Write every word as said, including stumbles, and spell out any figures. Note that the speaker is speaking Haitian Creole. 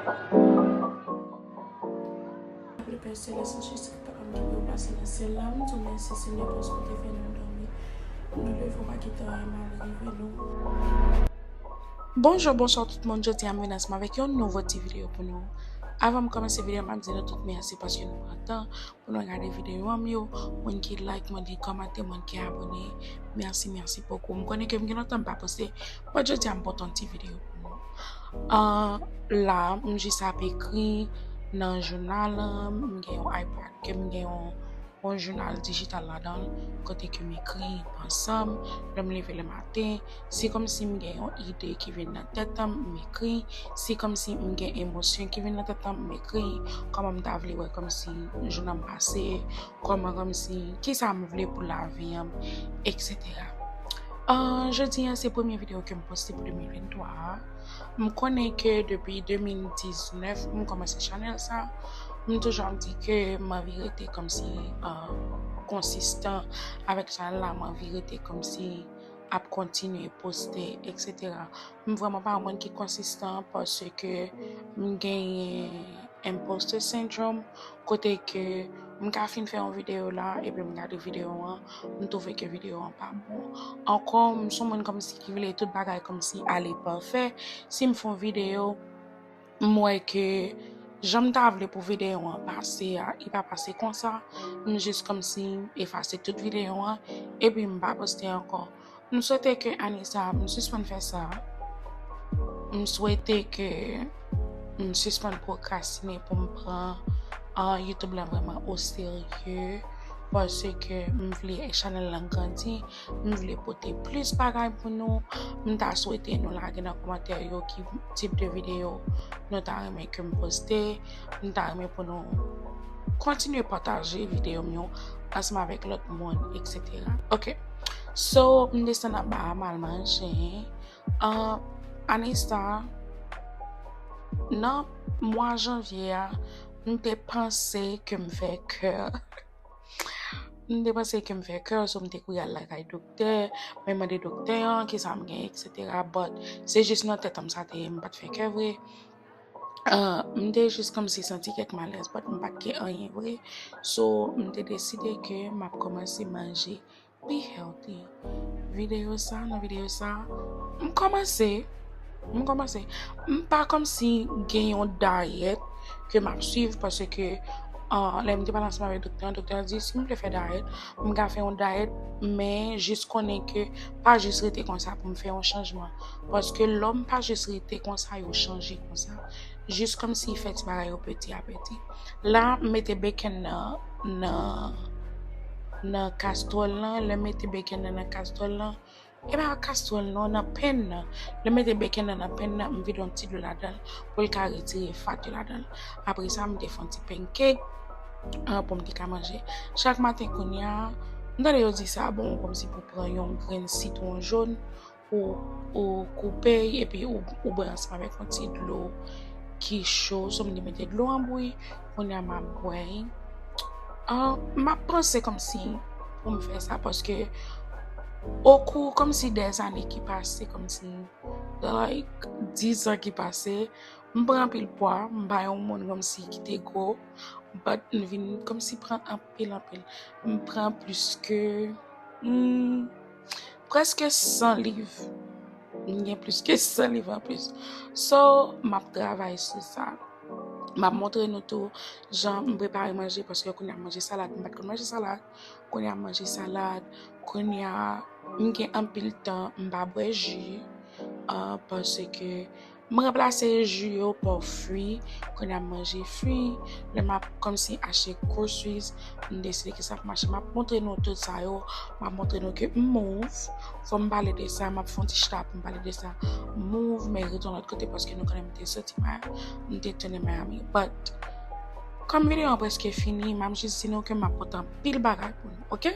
Le Père Céleste, Jésus, ki pa konn ki yo pase nan syèl la, m di w mèsi, Senyè, paske w te fè nou dòmi. Nou leve, w pa kite anyen mal rive nou. Bonjou, bonswa tout moun. Jodi a, m vin ansanm avèk yon nouvo ti videyo pou nou. Avan m kòmanse videyo, m ap di nou tout mèsi paske nou pran tan pou nou gade videyo an m yo. Moun ki like, moun ki kòmante, moun ki abone. Mèsi, mèsi bokou. M konnen ke m gen lontan m pa poste, but jodi a m pote yon ti videyo pou nou. Ah, la, m jis ap ekri nan jounal lan, m gen yon iPad, ke m gen yon, yon jounal dijital ladan l, kote ke m ekri panse m, lè m leve le maten, se kòmsi m gen yon ide ki vin nan tèt an, m ekri, se kòmsi m gen emosyon ki vin nan tèt an, m ekri, kòman m ta vle wè kòmsi jounen an pase, kòman kòmsi, kisa m vle pou lavi an, etsetera. Ah, jodi a, se premye videyo ke m poste pou de mil venntwa a. M konnen ke depi de mil diznèf, m kòmanse chanèl sa. M toujou ap di ke m anvi rete kòmsi, ah, konsistan avèk chanèl la, m anvi rete kòmsi ap kontinye poste, etsetera. M vrèman pa yon moun ki konsistan paske m genyen imposter syndrome, kote ke m ka fin fè yon videyo la, epi m gade videyo an, m twouve ke videyo an pa bon. Ankò, m se yon moun kòmsi ki vle tout bagay kòmsi ale pafè. Si m fè yon videyo, m wè ke jan m ta vle pou videyo an pase a, li pa pase konsa, m jis kòmsi efase tout videyo an, epi m pa poste ankò. M swete ke ane sa a, m sispann fè sa. M swete ke m sispann pwokrastine pou m pran, ah, YouTube la vrèman o serye, paske m vle chanèl lan grandi, m vle pote plis bagay pou nou. M ta swete nou lage nan kòmantè yo ki tip de videyo nou ta renmen ke m poste. M ta renmen pou nou kontinye pataje videyo m yo ansanm avèk lòt moun, etsetera. Ok. So, m desann anba a, m al manje. Ah, ane sa, nan mwa janvye a, m te panse ke m fè kè. M te panse ke m fè kè, so m te kouri al lakay doktè, mwen mande doktè an kisa m gen, etsetera. But se jis nan tèt an m sa te ye, m pa t fè kè vre. Ah, m te jis kòmsi santi kèk malèz, but m pa t gen anyen vre. So, m te deside ke m ap kòmanse manje pi healthy. Videyo sa, nan videyo sa, m kòmanse, m kòmanse. M pa kòmsi gen yon dayèt ke m ap swiv, paske, ah, lè m te pale ansanm avèk doktè an, doktè an di si m vle fè dayèt, m ka fè yon dayèt, men jis konnen ke pa jis rete konsa pou m fè yon chanjman. Paske lòm pa jis rete konsa, yo chanje konsa. Jis kòmsi fè ti bagay yo peti a peti. La, m mete bacon nan, nan, nan kastwòl lan. Lè m mete bacon nan, nan kastwòl lan, e pa kastwòl non, nan pen nan. Lè m mete bacon nan, nan pen nan, m vide yon ti dlo ladan l pou l ka retire fat yo ladan l. Apre sa, m te fè yon ti pancake, ah, pou m te ka manje. Chak maten kounye a, m tande yo di sa bon kòmsi pou pran yon grenn sitwon jòn, ou, ou koupe l epi ou, ou bwè ansanm avèk yon ti dlo ki cho. So, m te mete dlo an bouyi, kounye a m ap bwè l. Ah, m ap panse kòmsi pou m fè sa, paske okou kòmsi dèzane ki pase, kòmsi, like, dizan ki pase, m pran anpil pwa, m pa yon moun kòmsi ki te gwo, but m vin kòmsi pran anpil, anpil. M pran plis ke, hmm, prèske san liv. M gen plis ke san liv anplis. So, m ap travay sou sa. M ap montre nou tou jan m prepare manje, paske kounye a m manje salad, m pa t konn manje salad. Kounye a m manje salad. Kounye a m gen anpil tan m pa bwè ji, ah, paske m ranplase ji yo pa fwi. Kounye a m manje fwi. Lè m ap kòmsi achte groceries, m deside ke sa ap mache. M ap montre nou tout sa yo. M ap montre nou ke m move. Fò m pale de sa, m ap fè yon ti chita pou m pale de sa. M move, men rete yon lòt kote paske nou konnen m te soti Maya, m te tounen Miami. But, kòm videyo an prèske fini, m ap jis di nou ke m ap pote anpil bagay pou nou, ok?